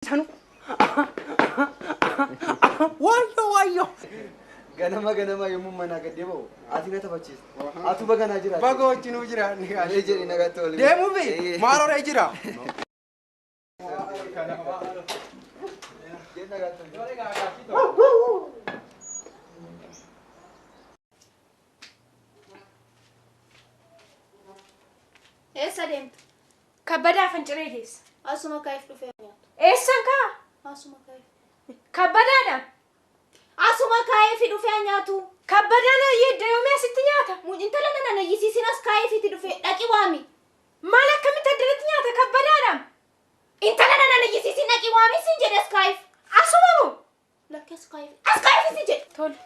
Sanu. Wayyoo wayyoo. Ganama ganama yommuu manaa gad deebi'u ati na taphachiista. Atu baganaa jiraate. Baga wajjinuu jiraanne. Ee jedhi nagaatti oolu. Deemuufi maal horee jira? Jedhi nagaatti oolu. Eessa deemtu? Kabbadaa Finciree keessa. Asuma kaa'eef dhufee nyaatu. Eessan kaa? Asuma kaa'eef. Kabbadaadha. Asuma kaa'eef dhufee nyaatu. Kabbadaan yeedda yoomii asitti nyaata? Intala nana na iyyisiisin as kaa'eefiti dhufee dhaqi waami. Maal akkamitti addanatti nyaata kabbadaadha? Intala nana na iyyisiisin dhaqi waami sin jedhe as kaa'eef. Asuma moo? Lakki as kaa'eef. As kaa'eef sin jedhe. Tole.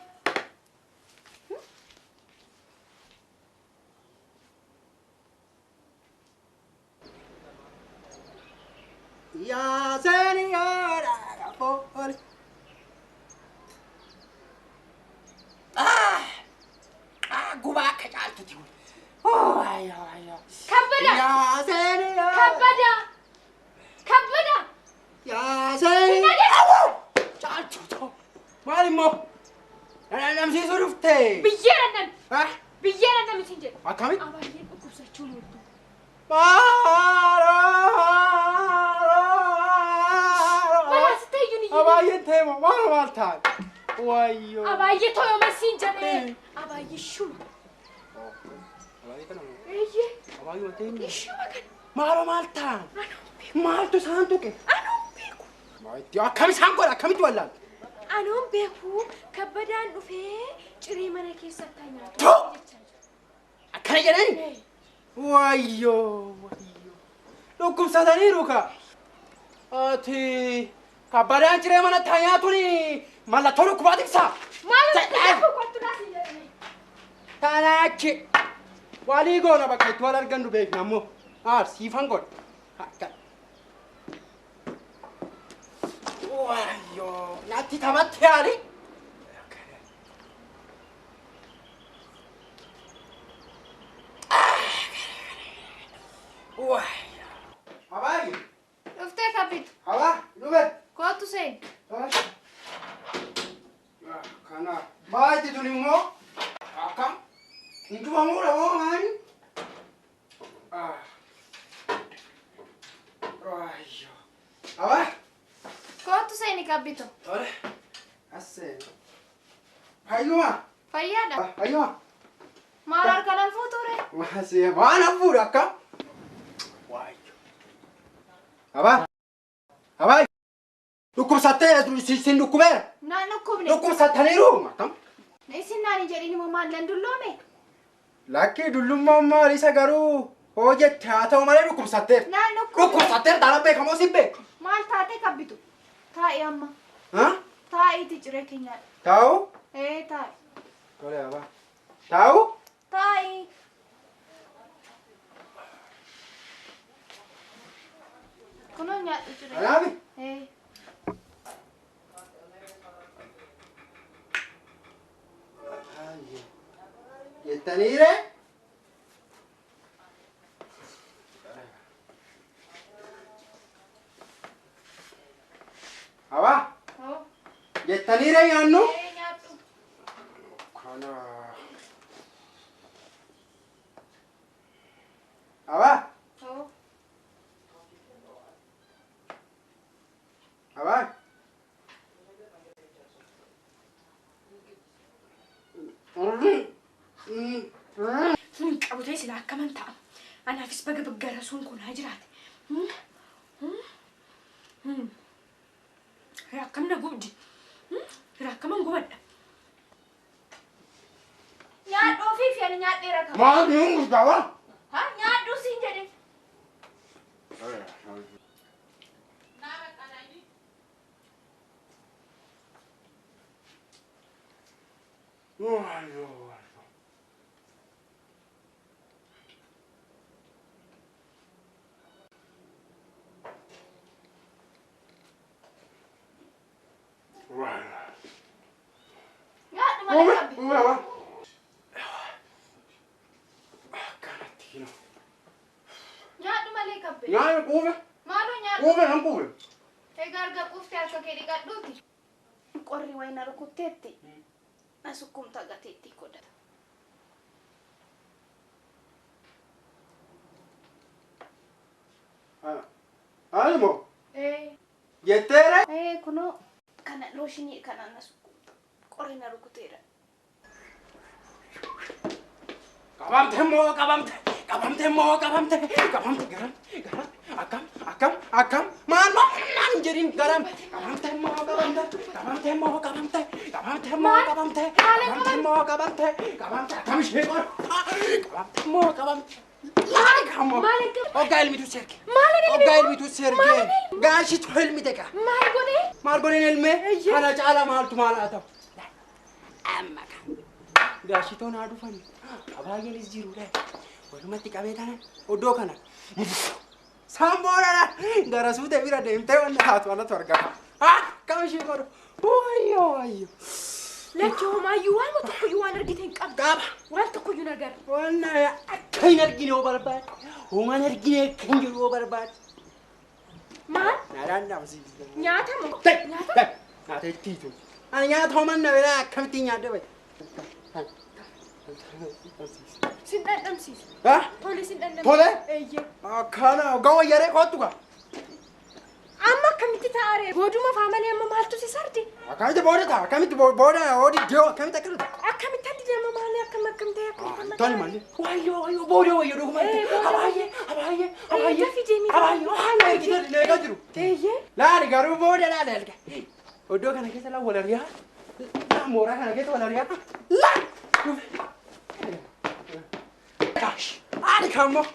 Yaa seeniyoodha fooli. Gubaa akka caaltuti. Wayyoo wayyoo. Kabbadaa! Yaa seeniyoodha. Kabbadaa! Kabbadaa! Yaa seeniyoodha. Caaltuuto. Maal immoo? Namsiisuu dhuftee? Biyyeera nan! Biyyeera nan isin jedhe. Akkamitti? Abaayyeen dhukkubsachuu ooltu. Maal asitti iyyuu ni Abaayyeen teema maal maal taate? Wayyoo. Abaayyee tooyoma siin jedhee. Abaayyee shuma. Eeyyee. Abaayyee wanti Shuma kana. Maal maal ta'an? Maaltu isaan tuqe? Anuun beeku. Akkam isaan godha akkamitti wallaalu? Anuun beeku kabbadaan dhufee ciree mana keessatti nyaatu. Too! Akkana jedhani? Wayyoo wayyoo. Dhukkubsataniiru ka. Ati kabbadaan ciree mana taa nyaatuun mallattoo dhukkubaati ibsaa. Maal kottu naas hin jedhame. Tanaachi. Walii goona bakka itti wal argannu beekna ammoo. Siifan godha. Akka. Wayyoo natti taphatti yaali. Wayyoo. Abaayi. Dhuftee kabbitu. Abaa dhufe. Kootu seeni. Kana maati tun immoo akkam hin cufamuudha moo maali? Wayyoo. Abaa. Kootu seeni kabbitu. Tole. As seeni. Fayyuma. Fayyaadha. Fayyuma. Maal harka nan fuuture? Waan hafuudha akkam. Wayyoo. Abaa. Abaa. Dhukkubsattee sin dhukkubeera. Naan dhukkubne. Dhukkubsattaniiru. Akkam. Isin naan hin jedhin immoo maal nan dulloome? Lakkii dullummaan maal isa garuu hoo jette haa ta'u malee dhukkubsatteer. Naan dhukkubne. Dhukkubsatteer taanaan beekamoo si beeku. Maal taate kabbitu? Taa'i amma. Taa'iiti ciree keenyaadha. Taa'u? Ee taa'i. Tole abaa. Taa'u? Taa'i. Kunoo nyaadhu ciree. Kanaafi? Ee. Jettaniire? Abaa? Hoo. Jettaniire nyaannu? Ee nyaadhu. Kana. Abaa? Hoo. Abaa? Sun qabu ta'e sila akkaman ta'a. Anaafis baga baggarasuun kun haa jiraate. Akkam na gubdi. Akkaman gubadha. Nyaadhu ofii fi ani nyaadheera qaba. Maal niin guddaa Ha nyaadhu siin jedhe. Nyaadhu malee qabbi. Akkanatti kino. Nyaadhu malee qabbi. Nyaanni quufe. Maaloo nyaadhu. Quufe nan quufe. Egaa Erga quuftee harka kee dhiqadhuuti. Qorri wayina rukutteetti. Na sukkumta gateetti godhata. Almo? Ee. Jetteere? Ee kunoo kana looshinii kana na sukkumta. Qorri na rukuteera. Qabamte moo qabamte qabamte moo qabamte qabamte garam garam akkam akkam akkam maal maal jedhin garam qabamte moo qabamte qabamte moo qabamte qabamte moo qabamte qabamte moo qabamte qabamte akkam ishee qor qabamte moo qabamte laali kammoo hoggaa ilmitu serge hoggaa ilmitu serge gaashitu ilmite ka Maal godhee? maal godheen ilmee kana caala maaltu maal haa ta'u amma kan gaashitoon haa dhufani abaayyeenis jiru dha walumatti qabee tana oddoo kana samboodha gara suute bira deemtee wanna taatu alatu argama akkam ishee godhu wayyoo wayyoo Lakki homaayyuu waan tokkoyyuu waan argite hin qabdu. qaba Waan tokkoyyuu hin agarre. wanna akka hin argine yoo barbaade homaan argine akka hin jiru yoo barbaade Maal? naadhaan dhabsiisa. Nyaata moo? Nyaata? Nyaata ittiitu. Ani nyaata homaan na biraa akkamittiin nyaadde bahe. Sin dhandhamsiisu. Ha? Tole sin dhandhamsiisu. Tole? Eeyyee. Akkana hoggaa wayyaree kootu gaa. Amma akkamitti taa'aree? Booduma faa malee amma maaltu si sarde? Akkamitti booda ta'a? Akkamitti booda oodi dee'oo akkamitti akkana ta'a? Akkamitti addi deema maali? Akkam akkam ta'e akkamitti amma Tole malee. Wayyoo wayyoo booda wayyoo dhuguma. Ee, booda. Abaayyee abaayyee abaayyee. Dafii deemii. Abaayyee haala eegitee leegaa jiru. Eeyyee. Laali garuu booda laali erga. Oddoo kana keessa laa wal ari'aa. Laa mooraa kana keessa wal ari'aa. Laa. Kaash. Ani kammoo.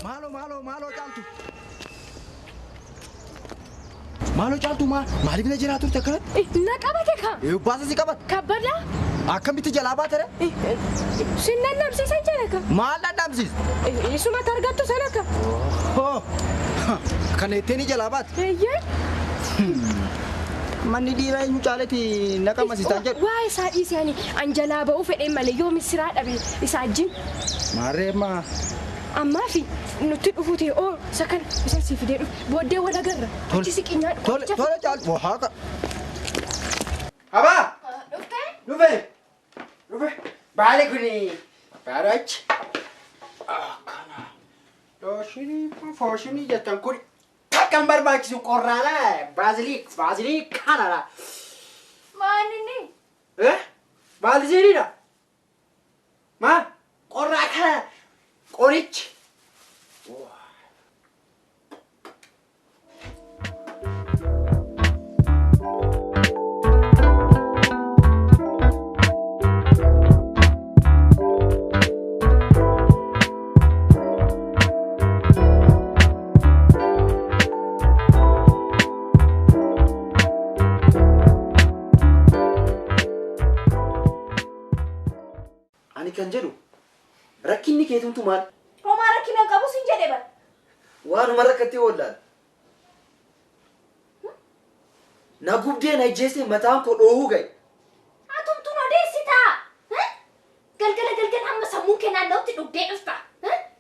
Maaloo maaloo maaloo caaltu. Maaloo caaltu maaliif na jiraa turte akkanatti? Na qabate ka. Baasa si qabate. Kabbadaa. Akkamitti jalaa baate ree? Sin dhandhamsiisan jedhe ka. Maal dhandhamsiis? Isumatti argattu sana ka. Hoo! Kana ittiin jalaa baate. Eeyyee. Manni dhiiraa eenyu caaletti na qammasiistaan jedhu. Waa isaa dhiisee ani an jalaa ba'uu fedheen malee yoo missiraa dhabe isaa wajjin Maarree maa. ammaa fi nutti dhufuu ta'e oo isa kana isa si fidee dhufe booddee wal agarra. Achi si qinyaan Tole tole caaltu. Waa haa Abaa. Dhuftee? Dhufe. Dhufe. Baali kuni. Baalachi. Akkana. Looshinii fooshinii jettan kun takka hin barbaachisu qorraadha. Baaziliik baaziliik kanadha. Maal inni? Eh? Baaziliidha. Maal? Qorraa kana qorichi. Ani kan jedhu rakkinni keetumtu maal? Homaa rakkina hin qabu sin jedhe bara. Waanuma rakkattee oollaal. Na gubdee na ijjeessee mataan koo dhoohuu ga'e. Atumtuun odeessitaa? Galgala galgala amma sammuu kee naanna'utti dhugdee dhufta.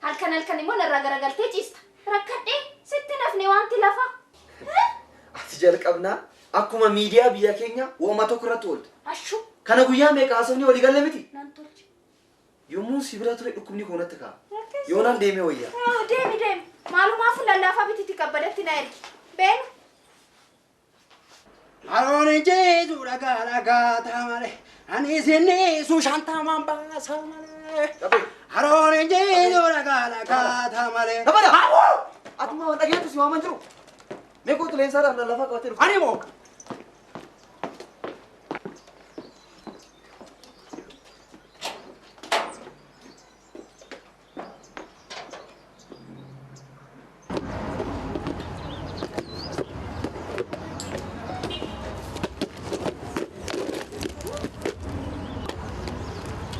Halkan halkan immoo narraa garagaltee ciista. Rakkadhee sitti nafne wanti lafa. Ati jalqabnaa akkuma miidiyaa biyya keenya wooma tokko irratti oolte. Ashuu Kana guyyaa meeqa haasofni walii galle miti? nan tolche. Yommuu si bira ture dhukkubni koo natti ka'a. Yoonaan deemee wayyaa. Deemi deemi. Maalumaaf lallaafaa bititti kabbadatti na ergi. Beenu. Haroon jeetu dhagaa dhagaa ta'a malee. Ani isinniisu shantamaan baasa malee. Qabee. Haroon jeetu dhagaa dhagaa ta'a malee. Kabada! Atuma waan dhageettu si waaman jiru. Mee kootu leensaadhaaf lallaafaa qabatee dhufu. Ani moo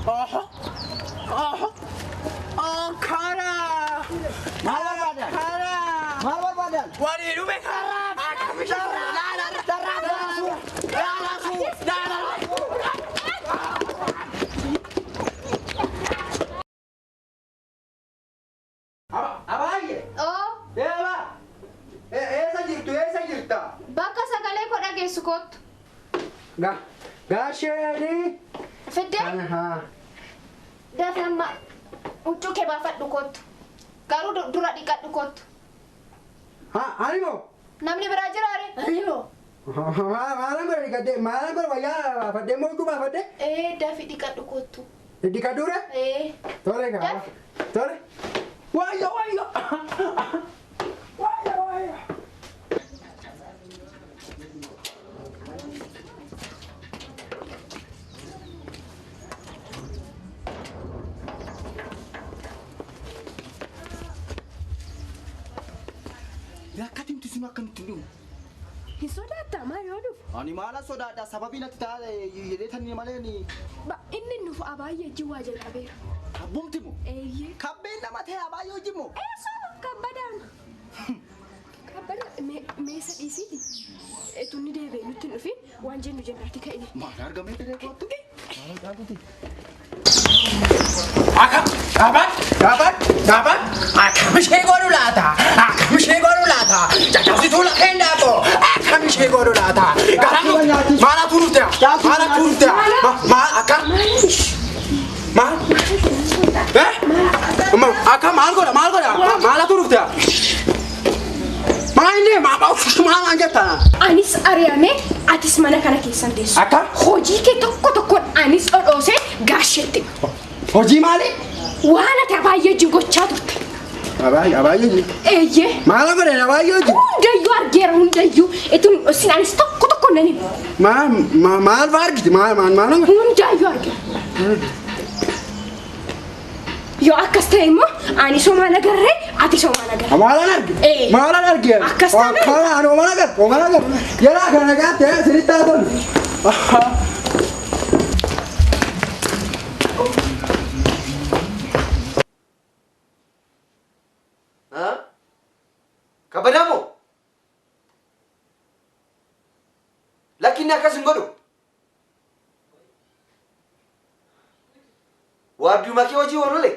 Aha. Aha. Ankara. Maal barbaadan? Maal barbaadan? Walii dhume karaa. Akkam ishee godhu laata? Laala laala. Abaayyee. Oo, Eeba. Eessa jirtu? Eessa jirta? bakka sagalee koo dhageessu kottu. Gaasheeni. Fiddee dafii amma huccuu kee baafadhu kottu. Garuu dura dhiqadhu kottu. Ani moo? Namni biraa jira ree? Ani moo? Maalan godhe dhiqadhee? Maalan godhe wayyaa baafadhee moo huccuu baafadhee? Ee, dafii dhiqadhu kottu. Dhiqadhuu ree? Ee, Tole gaa. Daf. Tole. Wayyo wayyo. Wayyo wayyo. Akkamitti sun akkamitti dhumu? Hin sodaattaa maal yoo dhufu? Ani maala sodaadha sababii natti ta'a jedhee tanii malee ni Inni nuuf abaayyee wajjin waa jalqabeera. abbumti mu. Eeyyee. Kabbeen nama ta'e abaayyee hojii mu. Eessuma kabbadaan. Kabbada meesa dhiisiiti. Tunni deebi'ee nutti hin dhufin waan jennu jennaati ka'ine. Maal argamee diree kootu? Maal argamte? Akkam gaafan gaafan gaafan akkam ishee godhu laata? Akkam ishee godhu laata? Caccabsituu lafeen daakoo akkam ishee godhu laata? Garaa maala tuurte? Maala tuurte? Maal akkam? Maal? Eh? Akkam maal godha maal godha? Maala tuurte? Maal inni maal maal jettaa? Anis ari'amee atis mana kana keessan teessu. Akkam? Hojii kee tokko tokkoon anis dhodhoosee gaasheetti. Hojii maali? Waan ati abaayyee wajjin gochaa turte. Abaayyee hojii. Eeyyee. Maala godhe abaayyee hojii? Hundayyuu argeera hundayyuu. Itun isin anis tokko tokkoon nan hima. Maal maal fa'aa argite? Maal maal maal? Hundayyuu argeera. Yoo akkas ta'e immoo ani somaan agarree ati somaan agarree. Maalaan arge? Ee. Maalaan arge? Akkas taanaan. Kana ani homaan agarre homaan agarre. Yeroo kana gaatte sirriitti haa tolu. Kabbadamoo? Lakki inni akkas hin godhu. Waardiyuma kee hojii oolule.